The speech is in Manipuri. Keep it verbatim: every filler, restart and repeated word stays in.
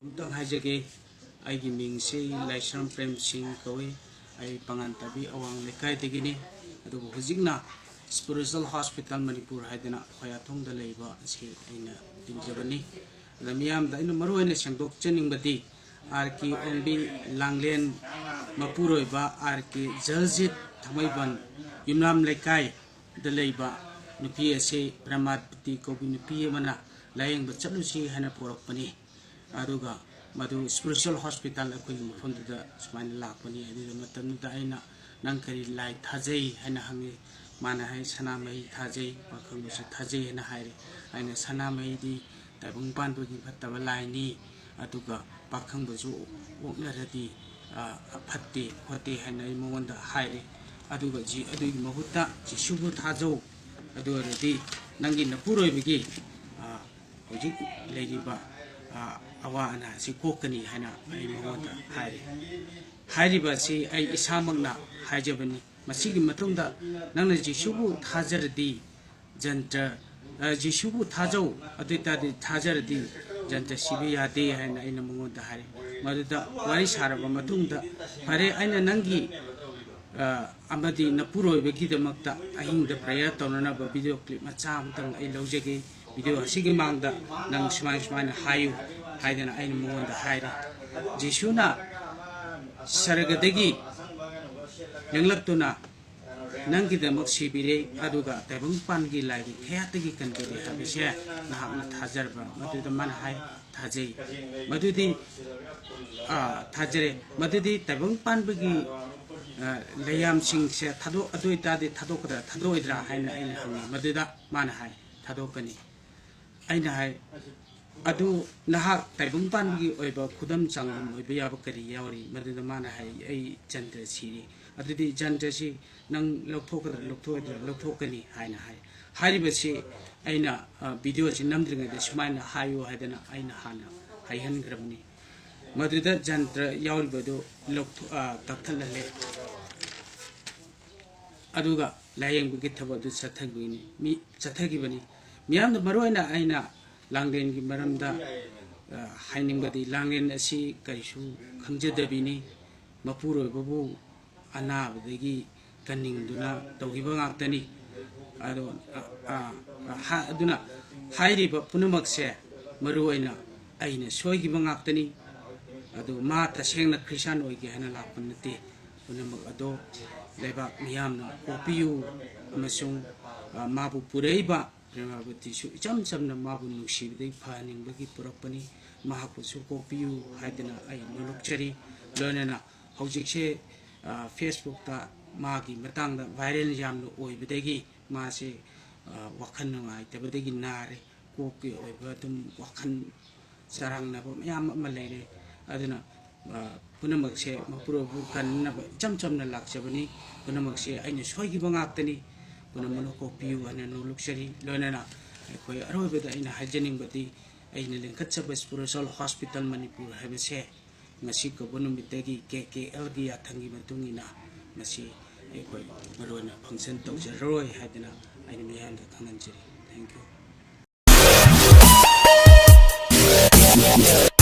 ꯑꯃꯨꯛꯇꯪ ꯍꯥꯏꯖꯒꯦ꯫ ꯑꯩꯒꯤ ꯃꯤꯡꯁꯤ ꯂꯥꯏꯁ꯭ꯔꯝ ꯄ꯭ꯔꯦꯝ ꯁꯤꯡ ꯀꯧꯏ꯫ ꯑꯩ ꯄꯉꯥꯟꯇꯥꯕꯤ ꯑꯋꯥꯡ ꯂꯩꯀꯥꯏꯗꯒꯤꯅꯤ꯫ ꯑꯗꯨꯕꯨ ꯍꯧꯖꯤꯛꯅ Spiritual Hospital ꯃꯅꯤꯄꯨꯔ ꯍꯥꯏꯗꯅ ꯈꯣꯌꯥꯊꯣꯡꯗ ꯂꯩꯕ ꯑꯁꯤ ꯑꯩꯅ ꯇꯤꯟꯖꯕꯅꯤ꯫ ꯑꯗ ꯃꯤꯌꯥꯝꯗ ꯑꯩꯅ ꯃꯔꯨ ꯑꯣꯏꯅ ꯁꯦꯡꯗꯣꯛꯆꯅꯤꯡꯕꯗꯤ, ꯑꯥꯔ ꯀꯦ ꯑꯣꯡꯕꯤ ꯂꯥꯡꯂꯦꯟ ꯃꯄꯨꯔꯣꯏꯕ ꯑꯥꯔ ꯀꯦ ꯖꯜꯖꯤꯠ ꯊꯥꯡꯃꯩꯕꯟ ꯌꯨꯝꯅꯥꯝ ꯂꯩꯀꯥꯏꯗ ꯂꯩꯕ ꯅꯨꯄꯤ ꯑꯁꯤ ꯕ꯭ꯔꯍꯃꯥꯄꯇꯤ ꯀꯧꯕꯤ ꯅꯨꯄꯤ ꯑꯃꯅ ꯂꯥꯌꯦꯡꯕ ꯆꯠꯂꯨꯁꯤ ꯍꯥꯏꯅ ꯄꯨꯔꯛꯄꯅꯤ꯫ ꯑꯗꯨꯒ ꯃꯗꯨ Spiritual Hospital ꯑꯩꯈꯣꯏꯒꯤ ꯃꯐꯝꯗꯨꯗ ꯁꯨꯃꯥꯏꯅ ꯂꯥꯛꯄꯅꯤ꯫ ꯑꯗꯨꯒꯤ ꯃꯇꯝꯗꯨꯗ ꯑꯩꯅ, "ꯅꯪ ꯀꯔꯤ ꯂꯥꯏ ꯊꯥꯖꯩ?" ꯍꯥꯏꯅ ꯍꯪꯉꯤ꯫ ꯃꯥꯅ ꯍꯥꯏ, "ꯁꯅꯥꯃꯍꯤ ꯊꯥꯖꯩ, ꯄꯥꯈꯪꯕꯁꯨ ꯊꯥꯖꯩ" ꯍꯥꯏꯅ ꯍꯥꯏꯔꯦ꯫ ꯑꯩꯅ, "ꯁꯅꯥꯃꯍꯤꯗꯤ ꯇꯥꯏꯕꯪ ꯄꯥꯟꯕꯒꯤ ꯐꯠꯇꯕ ꯂꯥꯏꯅꯤ, ꯑꯗꯨꯒ ꯄꯥꯈꯪꯕꯁꯨ ꯑꯣꯛꯅꯔꯗꯤ, ꯑ, ꯐꯠꯇꯦ ꯈꯣꯠꯇꯦ" ꯍꯥꯏꯅ ꯑꯩ ꯃꯉꯣꯟꯗ ꯍꯥꯏꯔꯦ꯫ ꯑꯗꯨꯒ ꯖꯤ-, ꯑꯗꯨꯒꯤ ꯃꯍꯨꯠꯇ "ꯖꯤꯁꯨꯕꯨ ꯊꯥꯖꯧ, ꯑꯗꯨ ꯑꯣꯏꯔꯗꯤ ꯅꯪꯒꯤ ꯅꯄꯨꯔꯣꯏꯕꯒꯤ, ꯑ, ꯍꯧꯖꯤꯛ ꯂꯩꯔꯤꯕ, ꯑ, ꯑꯋꯥ ꯑꯅꯥ ꯑꯁꯤ ꯀꯣꯛꯀꯅꯤ" ꯍꯥꯏꯅ ꯑꯩ ꯃꯉꯣꯟꯗ ꯍꯥꯏꯔꯦ꯫ ꯍꯥꯏꯔꯤꯕ ꯑꯁꯤ ꯑꯩ ꯏꯁꯥꯃꯛꯅ ꯍꯥꯏꯖꯕꯅꯤ꯫ ꯃꯁꯤꯒꯤ ꯃꯇꯨꯡꯗ, "ꯅꯪꯅ ꯖꯤꯁꯨꯕꯨ ꯊꯥꯖꯔꯗꯤ ꯖꯟꯇ꯭ꯔ, ꯑ, ꯖꯤꯁꯨꯕꯨ ꯊꯥꯖꯧ, ꯑꯗꯨ ꯑꯣꯏꯇꯥꯔꯗꯤ ꯊꯥꯖꯔꯗꯤ ꯖꯟꯇ꯭ꯔ ꯁꯤꯕ ꯌꯥꯗꯦ" ꯍꯥꯏꯅ ꯑꯩꯅ ꯃꯉꯣꯟꯗ ꯍꯥꯏꯔꯦ꯫ ꯃꯗꯨꯗ ꯋꯥꯔꯤ ꯁꯥꯔꯕ ꯃꯇꯨꯡꯗ, "ꯐꯔꯦ, ꯑꯩꯅ ꯅꯪꯒꯤ, ꯑ, ꯑꯃꯗꯤ ꯅꯄꯨꯔꯣꯏꯕꯒꯤꯗꯃꯛꯇ ꯑꯍꯤꯡꯗ prayer ꯇꯧꯅꯅꯕ video clip ꯃꯆꯥ ꯑꯃꯇꯪ ꯑꯩ ꯂꯧꯖꯒꯦ꯫ Video ꯑꯁꯤꯒꯤ ꯃꯥꯡꯗ ꯅꯪ ꯁꯨꯃꯥꯏ ꯁꯨꯃꯥꯏꯅ ꯍꯥꯏꯌꯨ" ꯍꯥꯏꯗꯅ ꯑꯩꯅ ꯃꯉꯣꯟꯗ ꯍꯥꯏꯔꯦ꯫ "ꯖꯤꯁꯨꯅ ꯁꯔꯒꯗꯒꯤ ꯂꯦꯡꯂꯛꯇꯨꯅ ꯅꯪꯒꯤꯗꯃꯛ ꯁꯤꯕꯤꯔꯦ, ꯑꯗꯨꯒ ꯇꯥꯏꯕꯪꯄꯥꯟꯒꯤ ꯂꯥꯏꯕꯨ ꯀꯌꯥꯠꯇꯒꯤ ꯀꯟꯕꯤꯔꯦ ꯍꯥꯏꯕꯁꯦ ꯅꯍꯥꯛꯅ ꯊꯥꯖꯔꯕ꯭ꯔꯥ?" ꯃꯗꯨꯗ ꯃꯥꯅ ꯍꯥꯏ, "ꯊꯥꯖꯩ"꯫ ꯃꯗꯨꯗꯤ, ꯑ, ꯊꯥꯖꯔꯦ꯫ "ꯃꯗꯨꯗꯤ ꯇꯥꯏꯕꯪ ꯄꯥꯟꯕꯒꯤ, ꯑ, ꯂꯩꯌꯥꯝꯁꯤꯡꯁꯦ ꯊꯥꯗꯣꯛ-, ꯑꯗꯨ ꯑꯣꯏꯇꯥꯔꯗꯤ ꯊꯥꯗꯣꯛꯀꯗ꯭ꯔꯥ, ꯊꯥꯗꯣꯛꯑꯣꯏꯗ꯭ꯔꯥ?" ꯍꯥꯏꯅ ꯑꯩꯅ ꯍꯪꯉꯤ꯫ ꯃꯗꯨꯗ ꯃꯥꯅ ꯍꯥꯏ, "ꯊꯥꯗꯣꯛꯀꯅꯤ"꯫ ꯑꯩꯅ ꯍꯥꯏ, "ꯑꯗꯨ ꯅꯍꯥꯛ ꯇꯥꯏꯕꯪ ꯄꯥꯟꯕꯒꯤ ꯑꯣꯏꯕ ꯈꯨꯗꯝ ꯆꯥꯡꯗꯝ ꯑꯣꯏꯕ ꯌꯥꯕ ꯀꯔꯤ ꯌꯥꯎꯔꯤ?" ꯃꯗꯨꯗ ꯃꯥꯅ ꯍꯥꯏ, "ꯑꯩ ꯖꯟꯇ꯭ꯔ ꯁꯤꯔꯤ"꯫ "ꯑꯗꯨꯗꯤ ꯖꯟꯇ꯭ꯔꯁꯤ ꯅꯪ ꯂꯧꯊꯣꯛꯀꯗ꯭ꯔꯥ, ꯂꯧꯊꯣꯛꯑꯣꯏꯗ꯭ꯔꯥ?" "ꯂꯧꯊꯣꯛꯀꯅꯤ" ꯍꯥꯏꯅ ꯍꯥꯏ꯫ ꯍꯥꯏꯔꯤꯕꯁꯤ ꯑꯩꯅ, ꯑ, video ꯁꯤ ꯅꯝꯗ꯭ꯔꯤꯉꯩꯗ ꯁꯨꯃꯥꯏꯅ ꯍꯥꯏꯌꯨ ꯍꯥꯏꯗꯅ ꯑꯩꯅ ꯍꯥꯟꯅ ꯍꯥꯏꯍꯟꯈ꯭ꯔꯕꯅꯤ꯫ ꯃꯗꯨꯗ ꯖꯟꯇ꯭ꯔ ꯌꯥꯎꯔꯤꯕꯗꯨ ꯂꯧꯊꯣꯛ-, ꯑ, ꯀꯛꯊꯠꯍꯜꯂꯦ꯫ ꯑꯗꯨꯒ ꯂꯥꯌꯦꯡꯕꯒꯤ ꯊꯕꯛ ꯑꯗꯨ ꯆꯠꯊꯈꯤꯕꯅꯤ, ꯃꯤ ꯆꯠꯊꯈꯤꯕꯅꯤ꯫ ꯃꯤꯌꯥꯝꯗ ꯃꯔꯨꯑꯣꯏꯅ ꯑꯩꯅ ꯂꯥꯡꯂꯦꯟꯒꯤ ꯃꯔꯝꯗ ꯍꯥꯏꯅꯤꯡꯕꯗꯤ, ꯂꯥꯡꯂꯦꯟ ꯑꯁꯤ ꯀꯔꯤꯁꯨ ꯈꯪꯖꯗꯕꯤꯅꯤ꯫ ꯃꯄꯨꯔꯣꯏꯕꯕꯨ ꯑꯅꯥꯕꯗꯒꯤ ꯀꯟꯅꯤꯡꯗꯨꯅ ꯇꯧꯈꯤꯕ ꯉꯥꯛꯇꯅꯤ꯫ ꯑꯗꯣ, ꯑ, ꯑ, ꯑ, ꯍꯥ-, ꯑꯗꯨꯅ ꯍꯥꯏꯔꯤꯕ ꯄꯨꯝꯅꯃꯛꯁꯦ ꯃꯔꯨ ꯑꯣꯏꯅ ꯑꯩꯅ ꯁꯣꯏꯈꯤꯕ ꯉꯥꯛꯇꯅꯤ꯫ ꯑꯗꯨ ꯃꯥ ꯇꯁꯦꯡꯅ ꯈ꯭ꯔꯤꯁꯇꯥꯟ ꯑꯣꯏꯒꯦ ꯍꯥꯏꯅ ꯂꯥꯛꯄ ꯅꯠꯇꯦ꯫ ꯄꯨꯝꯅꯃꯛ ꯑꯗꯣ ꯂꯩꯕꯥꯛ ꯃꯤꯌꯥꯝꯅ ꯀꯣꯛꯄꯤꯌꯨ ꯑꯃꯁꯨꯡ, ꯑ, ꯃꯥꯕꯨ ꯄꯨꯔꯛꯏꯕ ꯄ꯭ꯔꯦꯃꯥꯕꯇꯤꯁꯨ ꯏꯆꯝ ꯆꯝꯅ ꯃꯥꯕꯨ ꯅꯨꯡꯁꯤꯕꯗꯒꯤ ꯐꯍꯟꯅꯤꯡꯕꯒꯤ ꯄꯨꯔꯛꯄꯅꯤ꯫ ꯃꯍꯥꯛꯄꯨꯁꯨ ꯀꯣꯛꯄꯤꯌꯨ ꯍꯥꯏꯗꯅ ꯑꯩ ꯅꯣꯂꯨꯛꯆꯔꯤ꯫ ꯂꯣꯏꯅꯅ ꯍꯧꯖꯤꯛꯁꯦ, ꯑ, Facebook ꯇ ꯃꯥꯒꯤ ꯃꯇꯥꯡꯗ viral ꯌꯥꯝꯅ ꯑꯣꯏꯕꯗꯒꯤ ꯃꯥꯁꯦ, ꯑ, ꯋꯥꯈꯜ ꯅꯨꯡꯉꯥꯏꯇꯕꯗꯒꯤ ꯅꯥꯔꯦ꯫ ꯀꯣꯛꯀꯤ ꯑꯣꯏꯕ ꯑꯗꯨꯝ ꯋꯥꯈꯜ ꯆꯔꯥꯡꯅꯕ ꯃꯌꯥꯝ ꯑꯃ ꯂꯩꯔꯦ꯫ ꯑꯗꯨꯅ, ꯑ, ꯄꯨꯝꯅꯃꯛꯁꯦ ꯃꯄꯨꯔꯣꯏꯕꯕꯨ ꯀꯟꯅꯕ ꯏꯆꯝ ꯆꯝꯅ ꯂꯥꯛꯆꯕꯅꯤ꯫ ꯄꯨꯝꯅꯃꯛꯁꯦ ꯑꯩꯅ ꯁꯣꯏꯈꯤꯕ ꯉꯥꯛꯇꯅꯤ꯫ ꯄꯨꯝꯅꯃꯛꯅ ꯀꯣꯛꯄꯤꯌꯨ ꯍꯥꯏꯅ ꯅꯣꯂꯨꯛꯆꯔꯤ꯫ ꯂꯣꯏꯅꯅ ꯑꯩꯈꯣꯏ ꯑꯔꯣꯏꯕꯗ ꯑꯩꯅ ꯍꯥꯏꯖꯅꯤꯡꯕꯗꯤ, ꯑꯩꯅ ꯂꯤꯡꯈꯠꯆꯕ Spiritual Hospital ꯃꯅꯤꯄꯨꯔ ꯍꯥꯏꯕꯁꯦ ꯉꯁꯤ ꯀꯧꯕ ꯅꯨꯃꯤꯠꯇꯒꯤ ꯀꯦ ꯀꯦ ꯑꯦꯜꯒꯤ ꯌꯥꯊꯪꯒꯤ ꯃꯇꯨꯡ ꯏꯟꯅ ꯃꯁꯤ ꯑꯩꯈꯣꯏ ꯃꯔꯨꯑꯣꯏꯅ function ꯇꯧꯖꯔꯔꯣꯏ ꯍꯥꯏꯗꯅ ꯑꯩꯅ ꯃꯤꯌꯥꯝꯗ ꯈꯪꯍꯟꯖꯔꯤ꯫ Thank you꯫